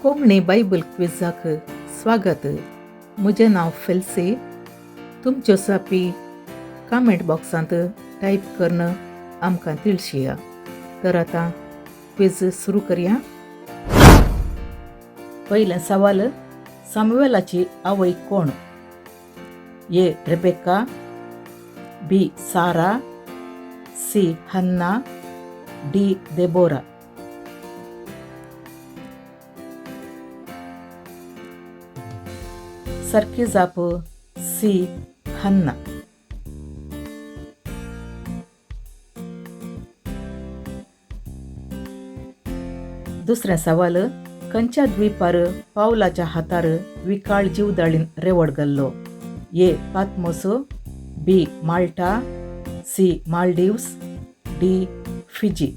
Konkani Bible क्विजाक स्वागत. म्हजें नांव फेल्सी. तुमच्यो जापी कमेंट बॉक्सांत टायप करून आमकां तिळशिया. तर आतां क्विज सुरू करया. पयलें सवाल, सामुवेलाची आवय कोण? A Rebecca, B Sarah, C Hannah, D Deborah. सारकी जाप सी हन्ना. दुसरें सवाल, खंयच्या द्वीपार पावलाच्या हातार विकाळ जीवदाळीन रेवड घाल्लो? A Patmos, B Malta, C Maldives, D Fiji.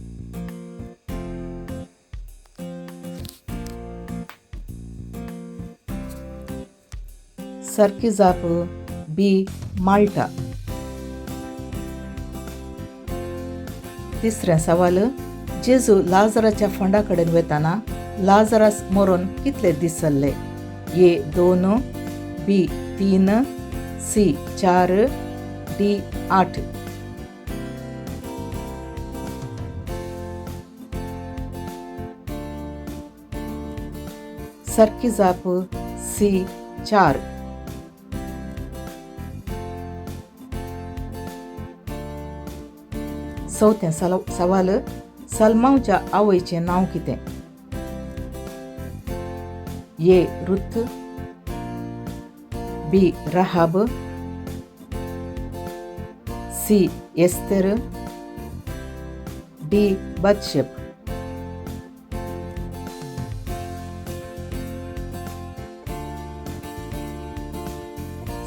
सारकी जाप बी माल्टा. तिसरें सवाल, जेजू लाजराच्या फोंडा कडेन वेताना लाजरास मरून कितले दीस जाल्ले? ए 2, बी 3, सी 4, डी 8. सारकी जाप सी 4. चवथें सवाल, सलमावच्या आवयचें नांव कितें? A Ruth, B Rahab, C Esther, D Bathsheba.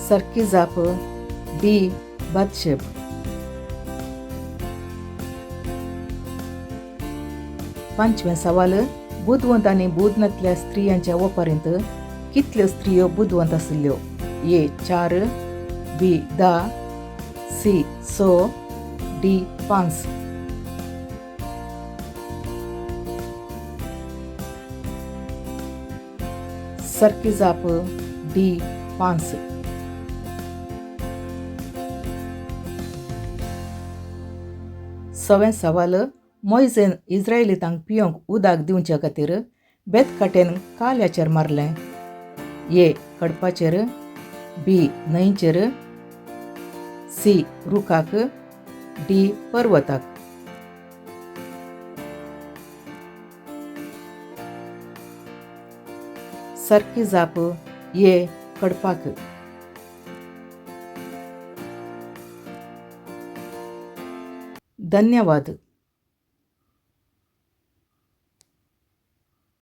सारकी जाप डी बथशेब. पांचवें सवाल, बुदवंत आनी बुदनांतल्या स्त्रियांच्या ओपारींत कितल्यो स्त्रियो बुदवंत आशिल्ल्यो? ए 4, बी 10, सी 6, डी 5. सारकी जाप डी 5. सवें सवाल, मोयजेन इस्रायलितांक पिवंक उदक दिवचे खातीर बेतकाटेन काल्याचेर मारलें? ए कडपाचेर, बी न्हंयचेर, सी रुखाक, डी पर्वताक. सारकी जाप ए कडपाक. धन्यवाद.